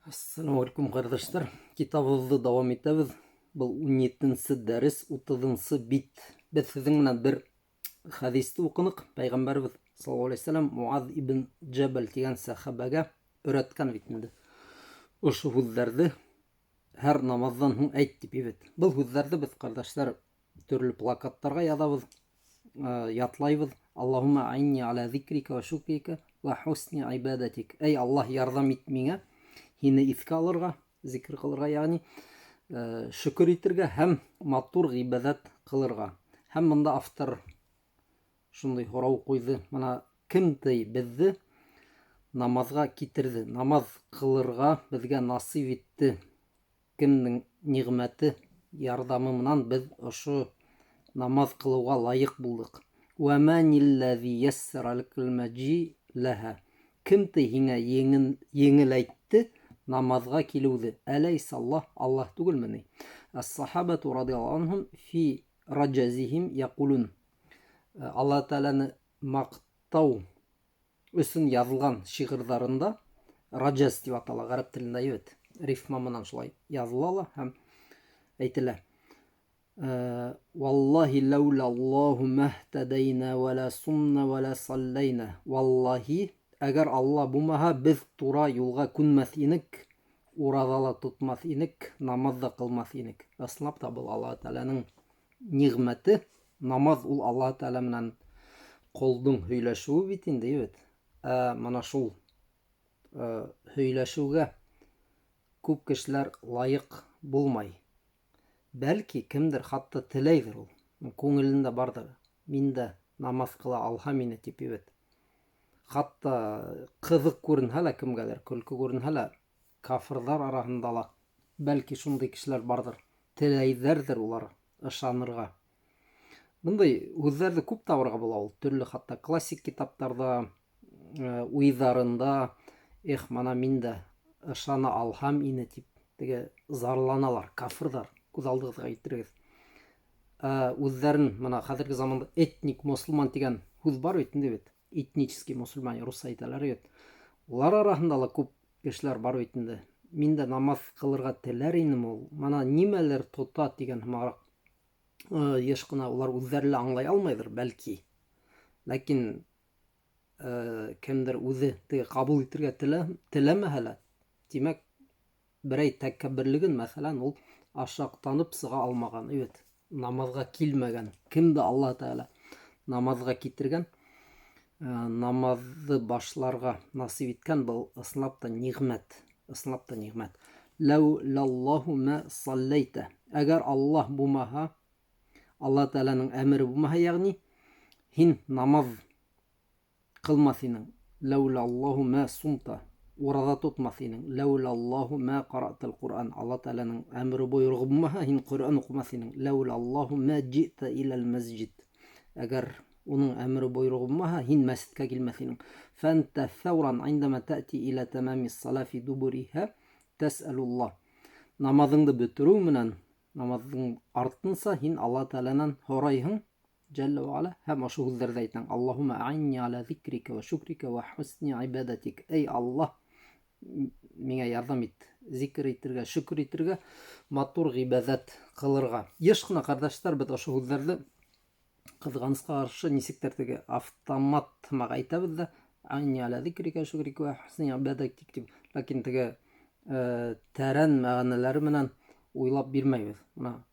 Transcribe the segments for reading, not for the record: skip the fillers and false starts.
Ассаламу алейкум, ҡәрҙәштәр. Китабыбыҙҙы дауам итәбеҙ. Был 17-нсе дәрес, 30-нсы бит. Беҙ һеҙҙең менән бер хәдисте уҡыныҡ. Пәйғәмбәребеҙ саллаллаһу алейһи вәсәләм Муаз ибн Джәбәл тигән сәхәбәгә өйрәткән бит инде. Ошо һүҙҙәрҙе һәр намаҙҙан һуң әйт тип бит. Был һүҙҙәрҙе беҙ, ҡәрҙәштәр, төрлө плакаттарға яҙабыҙ, ятлайбыҙ. Аллаһумма аинни аля зикрика ва шукрика ва хусни ибадатик. Эй Аллаһ, ярҙам ит миңә һине иҫкә алырға, зикр ҡылырға, ягъни шөкөр итергә һәм матур ғибәҙәт ҡылырға. Һәм бында автор шундай һорау ҡуйҙы. Мына кем ти беҙҙе намаҙға китерҙе, намаҙ ҡылырға беҙгә насип итте? Кемдең ниғмәте, ярҙамы менән беҙ ошо намаҙ ҡылыуға лайыҡ булдыҡ? Вә мәнилләзи йәссәрә ләкәл мәджи ләһә. Кем ти һиңә еңеләйтте намаҙға килеүҙе? Әләйсә Аллаһ, Аллаһ түгелме ни? Әс-сахабату радиаллаһу анһум фи раджазихим яҡулун. Аллаһ Тәғәләне маҡтау өсөн яҙылған шиғырҙарында раджаз тип атала ғәрәп телендә бит. Рифма менән шулай яҙыла ла һәм әйтелә. Валлаһи ләүлә Аллаһу мәһтәдәйнә вә лә сумна вә лә салләйнә. Валлаһи, әгәр Алла булмаһа, беҙ тура юлға күнмәҫ инек, ураҙа ла тотмаҫ инек, намаҙ ҙа ҡылмаҫ инек. Ысынлап та был Аллаһ Тәғәләнең ниғмәте. Намаҙ ул Аллаһ Тәғәлә менән ҡолдоң һөйләшеүе бит инде, бит. Ә мына шул һөйләшеүгә күп кешеләр лайыҡ булмай. Бәлки кемдер хатта теләйҙер ул. Күңелендә барҙыр. Мин дә намаҙ ҡыла алһам ине тип бит. Хатта ҡыҙыҡ күренһә лә кемгәлер, көлкө күренһә лә, кафырҙар араһында ла бәлки шундай кешеләр барҙыр. Теләйҙәрҙер улар ышанырға. Бындай һүҙҙәрҙе күп табырға була ул. Төрлө хатта классик китаптарҙа, уйҙарында, эх, мана мин дә ышана алһам ине тип теге зарланалар, кафырҙар, күҙ алдығыҙға килтерегеҙ. Үҙҙәрен мына хәҙерге заманда этник мосолман тигән һүҙ бар бит инде бит. Этнический мусульмане русса әйтәләр бит. Улар араһында ла күп кешеләр бар бит инде. Мин дә намаҙ ҡылырға теләр инем ул. Мына нимәлер тота тигән һымағыраҡ. Йыш ҡына улар үҙҙәре лә аңлай алмайҙыр, бәлки. Ләкин кемдер үҙе теге ҡабул итергә теләмәһә лә, тимәк, берәй тәкәбберлеген, мәҫәлән, ул ашаҡтанып сыға алмаған, бит. Намаҙға килмәгән. Кемде Аллаһ Тәғәлә намаҙға китергән, намаҙҙы башларға насип иткән, был ысынлап та ниғмәт. Ысынлап та ниғмәт. Ләүләллаһу мә салләйтә. Әгәр Аллаһ булмаһа, Аллаһ Тәғәләнең әмере булмаһа, ягъни һин намаҙ ҡылмаҫ инең. Ләүләллаһу мә сумта. Ураҙа тотмаҫ инең. Ләүләллаһу мә ҡаратал Ҡуръан. Аллаһ Тәғәләнең әмере бойороғо булмаһа, һин Ҡөрьән уҡымаҫ инең. Ләүләллаһу мә җита иләл мәсжид. Әгәр уның әмере бойороғо булмаһа, һин мәсеткә килмәҫ инең. Фәнтә фәүран индәмә тәти илә тәмами ссала фи дубуриһа тәсәлуллаһ. Намаҙыңды бөтөрөү менән, намаҙҙың артынса һин Аллаһ Тәғәләнән һорайһың, Джәллә ва Аля, һәм ошо һүҙҙәрҙе әйтәң. Аллаһумма аинни аля зикрика ва шукрика ва хусни ибадатик. Эй Аллаһ, миңә ярҙам ит зикр итергә, шөкөр итергә, матур ғибәҙәт ҡылырға. Йыш ҡына, ҡәрҙәштәр, беҙ ошо һүҙҙәрҙе ҡыҙғанысҡа ҡаршы нисектер теге автомат һымаҡ әйтәбеҙ ҙә, аинни аля зикрика ва шукрика ва хусни ибадатик тип, ләкин теге тәрән мәғәнәләре менән уйлап бирмәйбеҙ. Мына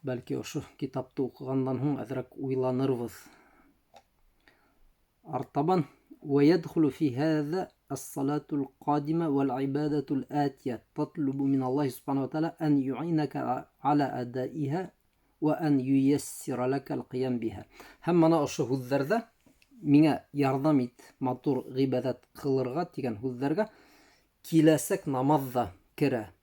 бәлки ошо китапты уҡығандан һуң әҙерәк уйланырбыҙ. Артабан ويدخل في هذا الصلاة القادمة والعبادة الآتية تطلب من الله سبحانه وتعالى أن يعينك على أدائها وأن ييسر لك القيام بها. Һәм мына ошо һүҙҙәрҙә миңә ярҙам ит матур ғибәҙәт ҡылырға тигән һүҙҙәргә киләсәк намаҙ ҙа керә.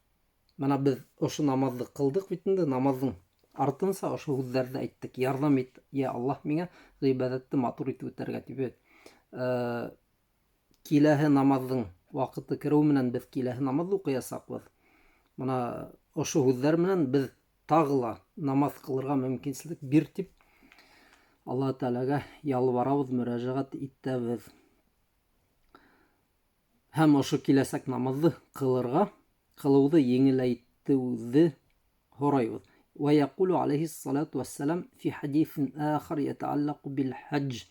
Мына беҙ ошо намаҙҙы ҡылдыҡ бит инде, намаҙҙың артынса ошо һүҙҙәрҙе әйттек. Ярҙам ит, йә Аллаһ, миңә ғибәҙәтте матур итеп үтәргә тип бит. Киләһе намаҙҙың ваҡыты кереү менән беҙ киләһе намаҙҙы уҡыясаҡбыҙ. Мына ошо һүҙҙәр менән беҙ тағы ла намаҙ ҡылырға мөмкинселек бир тип Аллаһ Тәғәләгә ялбарабыҙ, мөрәжәғәт итәбеҙ. Һәм ошо киләсәк намаҙҙы ҡылырға, ҡылыуҙы еңеләйтеүҙе һорайбыҙ. Вә яҡулу алейһиссалату вәссәлам фи хәдиҫин ахар ятааллаҡу бил хаҗ.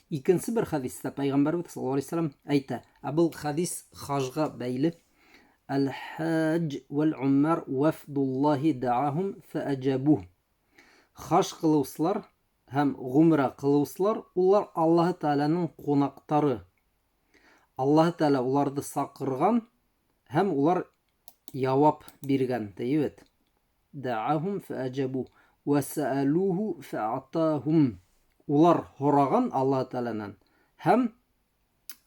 Икенсе бер хәдистә Пәйғәмбәрбеҙ саллаллаһу алейһи вәсәләм әйтә, ә был хәдис хажға бәйле. Әл-хаҗ вәл-уммар вафдуллаһи даахум фәәҗәбуһ. Хаж ҡылыусылар һәм ғүмрә ҡылыусылар улар Аллаһы Тәғәләнең ҡунаҡтары. Аллаһы Тәғәлә уларҙы саҡырған һәм улар яуап биргән, тейебеҙ. Даахум фәәҗәбуһ вә сәәлүһу фәатаһум. Улар һораған Аллаһы Тәғәләнән һәм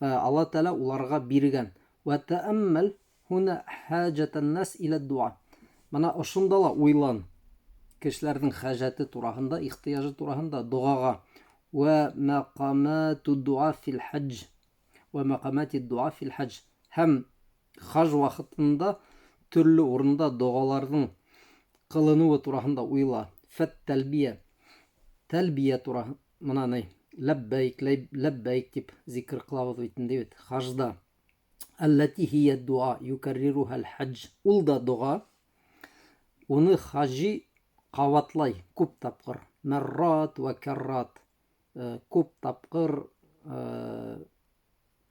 Аллаһы Тәғәлә уларға биргән. Вә тәәммәл һуна хажатан нас иля дуа. Мына ошонда ла уйлан. Кешеләрҙең хәжәте тураһында, ихтыяжы тураһында доғаға. Вә мәҡамату дуа фил хаҗ. Вә мәҡамати дуа фил хаҗ. Һәм хаж ваҡытында төрлө урында доғаларҙың ҡылыныуы тураһында уйла. Фәт тәлбиә. Тәлбиә тураһы, мына ни, ләббәйк, ләббәйк тип зикр ҡылабыҙ бит инде бит хажда. Әлләти һийә дуа юкаррируһа хаҗ. Ул да доға. Уны хажи ҡабатлай күп тапҡыр. Мәррат вә кәррат. Күп тапҡыр,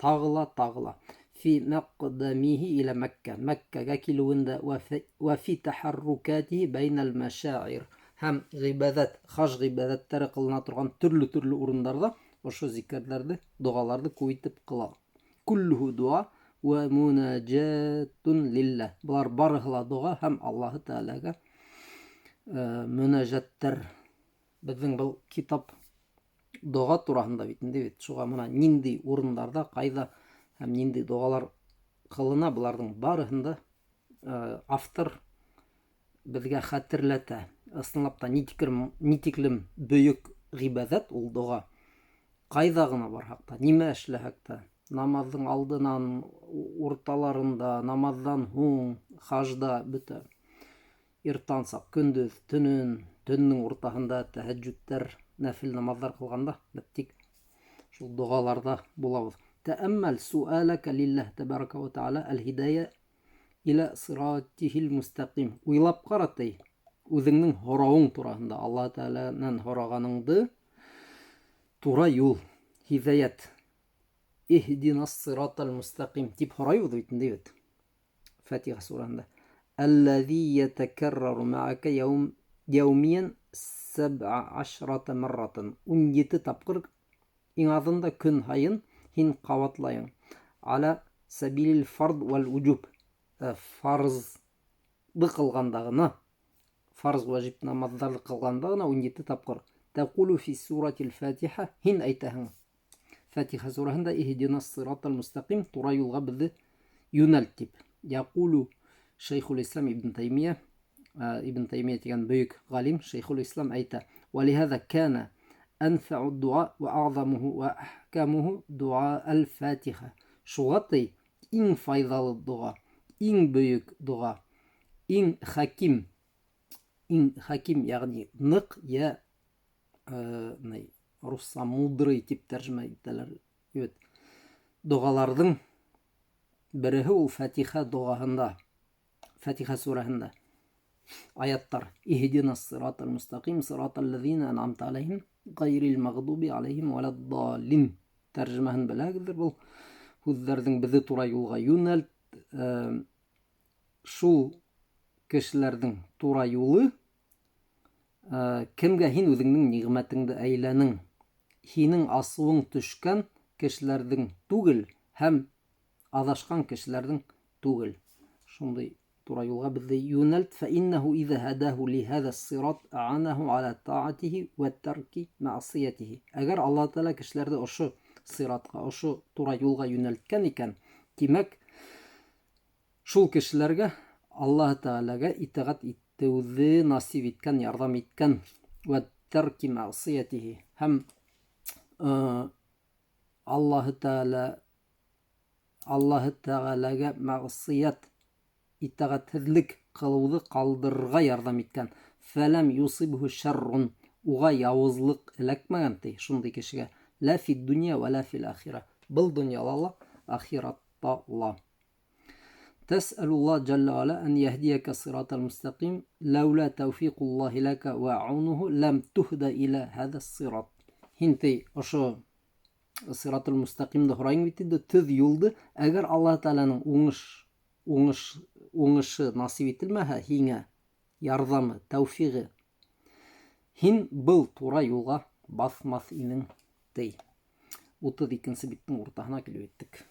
тағы ла. Фи мәҡдәмиһи иля Мәккә. Мәккәгә килеүендә вә фи тәхәррукатиһи бәйнәл мәшаир. Һәм ғибәҙәт, хаж ғибәҙәттәре ҡылына торған төрлө-төрлө урындарҙа ошо зикерҙәрҙе, доғаларҙы күп итеп ҡыла. Куллүһу дуа вә мунаджатун лилләһ. Былар барыһы ла доға һәм Аллаһы Тәғәләгә мөнәжәттәр. Беҙҙең был китап доға тураһында бит инде бит. Шуға мына ниндәй урындарҙа, ҡайҙа һәм ниндәй доғалар ҡылына, быларҙың барыһын да автор беҙгә хәтерләтә. Ысынлап та ни тиклем бөйөк ғибәҙәт ул доға. Ҡайҙа ғына барһаҡ та, нимә эшләһәк тә, намаҙҙың алдынан, урталарында, намаҙҙан һуң, хажда бөтә. Иртансаҡ, көндөҙ, төнөн, төндөң уртаһында тәһәджүдтәр, нәфил намаҙҙар ҡылғанда беҙ тик шул доғаларҙа булабыҙ. Тәәммәл суалака лилләһ тәбәрәкә вә тәғәлә әл-һидая иля сиратихил мустақим. Уйлап ҡара ти, үҙеңдең һорауың тураһында, Аллаһ Тәғәләнән һорағаныңды тура юл, һиҙәйәт. Иһдинас сиратал мустақим тип һорайбыҙ бит инде бит. Фатиха сүрәһендә. Әлләзи ятакаррару мәака яумиян сәб'ә ашрата марратан. 17 тапҡыр иң аҙында көн һайын һин ҡабатлайың. Аля сәбилил фард вәл вуҗуб. Фарзды ҡылғанда ғына, фарз важиб намаҙҙарҙы ҡылғанда ғына 17 тапҡыр. Тәҡулу фи суратил Фатиха, һин әйтәһең. Фатиха сүрәһендә иһдинас сиратал мустақим, тура юлға беҙҙе йүнәлт тип. Яҡулу Шейхул Ислам Ибн Таймия, Ибн Таймия тигән бөйөк ғалим Шейхул Ислам әйтә: "Валиһаза кана әнфәу дуа ва ағзамуһу ва әхкамуһу дуа әл-Фатиха." Шуға ти иң файҙалы доға, иң бөйөк доға, иң хаким, иң хаким, ягъни ныҡ йә русса мудрый тип тәржемә итәләр. Бит. Доғаларҙың береһе ул Фатиха доғаһында, Фатиха сүрәһендә. Аяттар: Иһдинас сиратал мустақим, сиратал лазина ан'амта алейхим, гайрил магъдуби алейхим валад-даллин. Тәржемәһен беләгеҙҙер был һүҙҙәрҙең. Беҙҙе тура юлға йүнәлт, шул кешеләрҙең тура юлы, кемгә һин үҙеңдең ниғмәтеңде әйләнең, һинең асыуың төшкән кешеләрҙең түгел һәм аҙашҡан кешеләрҙең түгел. Шундай тура юлға беҙҙе йүнәлт. Фә иннәһу иҙә һәдәһу лиһәҙә сират а'анаһу аля таатиһи вә тәрки мәғсиятиһи. Әгәр Аллаһ Тәғәлә кешеләрҙе ошо сиратҡа, ошо тура юлға йүнәлткән икән, тимәк, шул кешеләргә Аллаһ Тәғәләгә итәғәт итеүҙе насип иткән, ярҙам иткән. Вә тәрки мәғсиятиһи. Һәм Аллаһ Тәғәләгә мәғсият, итәғәтһеҙлек ҡылыуҙы ҡалдырырға ярҙам иткән. Фәләм юсибһу шәррун, уға яуызлыҡ эләкмәгән ти шундай кешегә. Лә фид донъя вә лә фил ахира. Был донъяла ла, ахиратта туҡтала. Тәсәлулла җәллә ва ала ан яһдияка сиратал мустақим лаула тәүфиқуллаһи лака ва аунуху лам тухда иля һаза сират. Һин ти ошо сиратул мустақимды һорайың бит инде, төҙ юлды, әгәр Аллаһ Тәғәләнең уңыш уңыш уңышы насип ителмәһә һиңә, ярҙамы, тәүфиғы, һин был тура юлға баҫмаҫ инең, ти. 32-нсе биттең уртаһына килеп еттек.